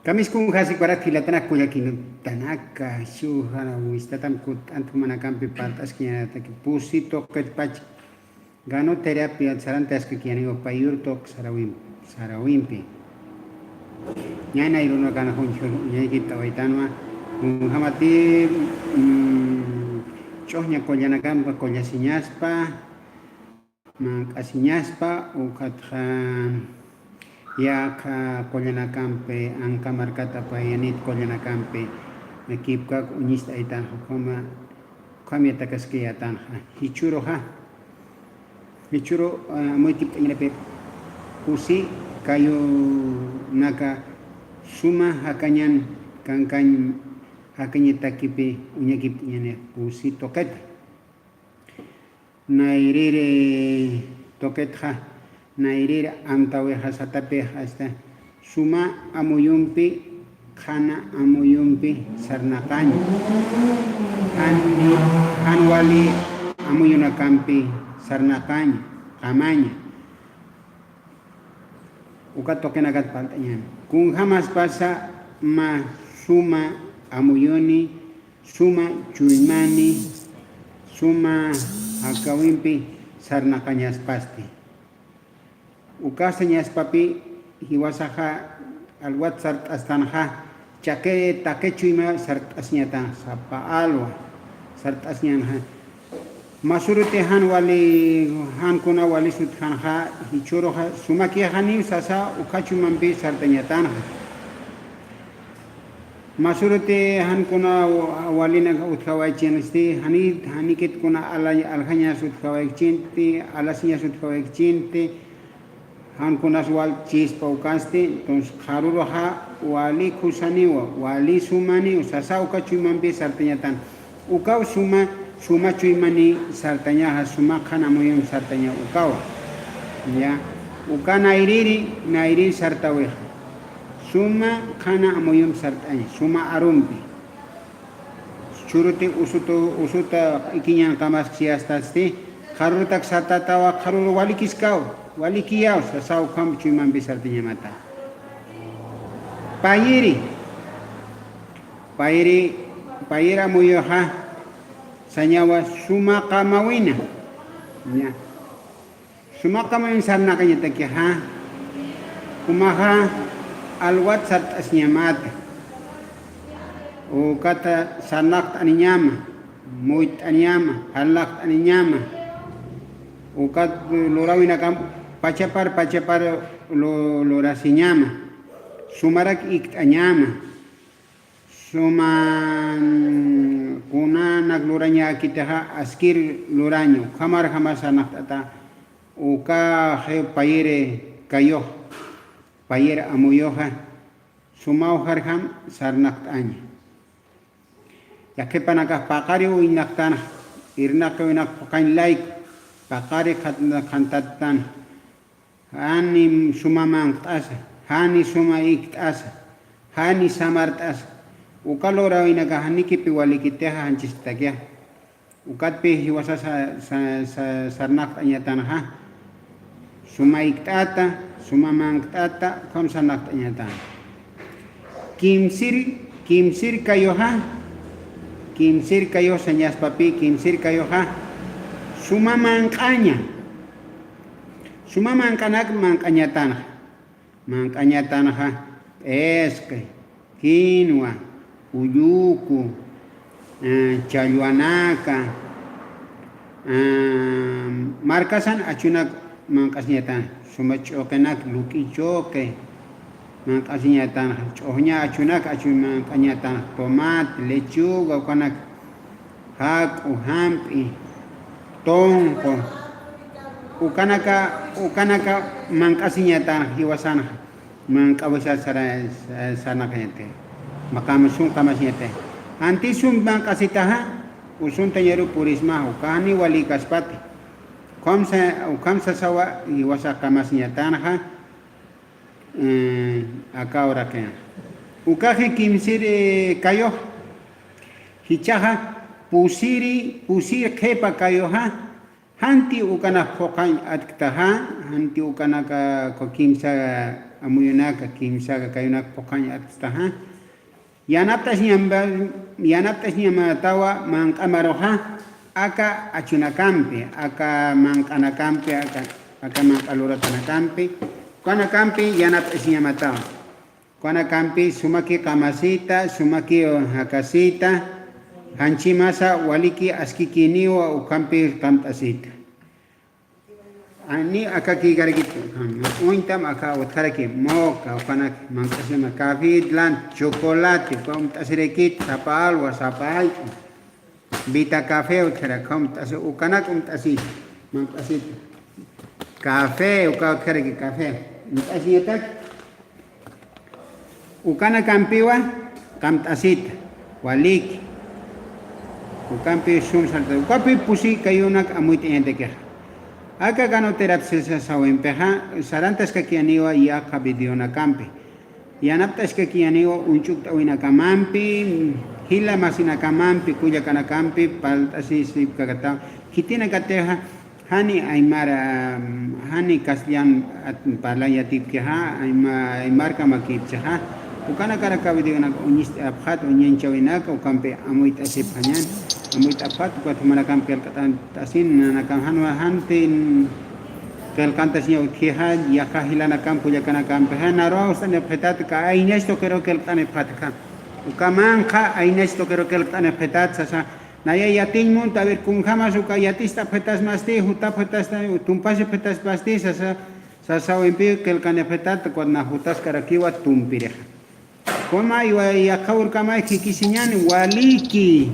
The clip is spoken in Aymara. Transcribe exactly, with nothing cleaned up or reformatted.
Kamiskunkasik warat jilatanak kullakitanaka, jichhüru wistatam kutt'ant jumanakampi parlt'askiñanataki pusi tuqitpach. Ganó terapia sarantaskakiyaniwa payur tuq sarawim-, sarawimpi. Ñana irunakana junchhur uñaykipt'awaytanwa, kunjamati, mm, ch'uxña kullanakampa kullasiñaspa, manq'asiñaspa, ukatxa yaqha kullanakampi, Anka markata apayanit kullanakampi, kipkak uñist'aytanxa, ukhama, ukham yatakaskayätanxa. Jichhüruxa, jichhüru, ah, amuyt'añanipï pusi kayunaka suma jakañan kankañ jakañatakipi uñakipt'añani pusi tuqita. Nayrïr tuqitxa, nayrïr amtäwixa satapixa asta suma amuyumpi, qhana amuyumpi sarnaqaña. Jan, jan wali amuyunakampi sarnaqaña, qamaña. Uka tuqinakat parlt'añäni. Kunjamaspasa mä suma amuyuni, suma chuymani, suma jakäwimpi sarnaqañaspasti. Uka sañaspapï jiwasaxa alwat sart'astanxa, chaki taqi chuyma sart'asiñatanxa, sapa alwa sart'asiñanxa. Mä suruti jan wali, jan kuna walis utjanxa, jichhüruxa sumakïxaniw sasa uka chuymampi sartañatanxa. Mä suruti jan kuna wa-, walinak utjawaychinsti, jani-, janikit kuna ala-, aljañas utjawaykchinti, alasiñas utjawaykchinti, jan kunas wal chispa ukasti, entonces qharüruxa wali khusaniwa, wali sumaniw sasa uka chuymampi sartañatan. Ukaw suma, suma chuymani sartañaxa, suma qhana amuyum sartaña ukawa. Ya, uka nayrïri, nayrïr sartäwixa. Suma qhana amuyum sart'aña, suma arumpi. Churuti usutu, usuta ikiñanqamas siyastasti, qharürutak sartatawa, qharüru walikiskaw, walikiyaw, sasa ukham chuymampi sartañamata. Payiri, payiri, payir amuyuxa, sañawa suma qamawina. Ya. Suma qamawin sarnaqañatakixa, jumaxa alwat sart'asiñamata, ukata sarnaqt'aniñama, muyt'aniñama, jarnaqt'aniñama, ukat luräwinakam pachapar, pachapar lu-, lurasiñama, sumarak ikt'añama, suma kunanak lurañäkitixa askir luraña, ukhamarjama sarnaqt'ata, ukax payir kayux, payir amuyuxa, sumawjarjam sarnaqt'aña. Yaqhipanakax paqari uñnaqtanxa, irnaqiwinak phuqhañ layku, paqari qhat-, qhantattanxa. Jani suma manq't'asa, jani suma ikt'asa, jani samart'asa. Uka luräwinakax janikipi walikitixa janchistakixa. Ukatpï jiwasa sa-, sa-, sa-, sarnaqt'añatanxa. Suma ikt'ata, suma manq't'ata, ukham sarnaqt'añatanxa. Kimsir, kimsir kayuxa, kimsir kayux sañaspapï, kimsir kayuxa, suma manq'aña. Suma manq'anak manq'añatanxa. Manq'añatanxa, p'isqi, kinwa, ulluku, eh, challwanaka, eh, markasan achunak manq'asiñatan, suma ch'uqinak, luk'i ch'uqi, manq'asiñatan, ch'uxña achunak, achu manq'añatan, tomate, lechuga, ukanak, jak'u, jamp'i, tunqu, ukanaka, ukanaka manq'asiñatan jiwasanxa, manq'awisa sara-, sa-, sarnaqañati, maqam sunqamasiñati. Anti sum manq'asitaxa, usuntañaru purismaxa, ukax jani walïkaspati. Ukham sa-, ukham sasawa jiwasa qamasiñatanxa, eh, aka uraqinxa. Ukaxi kimsir, eh, kayux, jichhaxa pusiri, pusir qhipa kayuxa, janti ukanak phuqhañ atktaxa, janti ukanaka kimsa amuyunaka, kimsaka kayunak phuqhañ atstaxa. Yanapt'asiñam-, yanapt'asiñamatawa manq'amaruxa, aka achunakampi, aka manq'anakampi, aka, aka manq'a luratanakampi, ukanakampi yanapt'asiñamatawa. Ukanakampi sumaki qamasita, sumaki jakasita, janchimasa waliki askikiniwa, ukampi qamt'asita. Ani aka kïkarakit, uñtam aka utjaraki, moka, ukanak manq'asima, café, lan, chocolate, uka umt'asirakit, sapa alwa, sapa jallp'u. Vita Café utjara, uka umt'asi, ukanak umt'asita, manq'asita. Café, uka utjaraki, café. Umt'asiñatak. Ukanakampiwa, qamt'asita, waliki. Ukampi sum sarta, ukapi pusi kayunak amuyt'añatakixa. Aka Ganoterapsia sasawimpixa, sarantaskakiyaniwa yaqha videonakampi. Yanapt'askakiyaniwa uñch'ukt'awinakamampi, jila masinakamampi, kullakanakampi, parlt'asisipkakataw. Khitinakatixa, jani aymara, jani castellan at-, parlañ yatipkixa, ayma-, aymarkamakipchixa. Ukanakarak videonak uñist'apxat, uñañchawinaka, ukampi amuyt'asipxañan, amuyt'apxat, ukat jumanakamp qillqt'ant'asin, nanakam janwa jantin qillqantasiñaw utjixa, yaqha jilanakamp, kullakanakampixa, naruwa jist'anipxitat, ka aynach tuqiru qillqt'anipxatxa. Uka manqha aynach tuqiru qillqt'anipxitat, sasa, naya yatiñ munta, a ver, kunjamas uka yatist'apxitasmasti, jutapxitasta, tumpasipxitaspasti, sasa, sasawimpi qillqanipxitat, ukat na jutaskarakiwa tumpirixa. Kunma iwa yaqha urkamay jikisiñan waliki.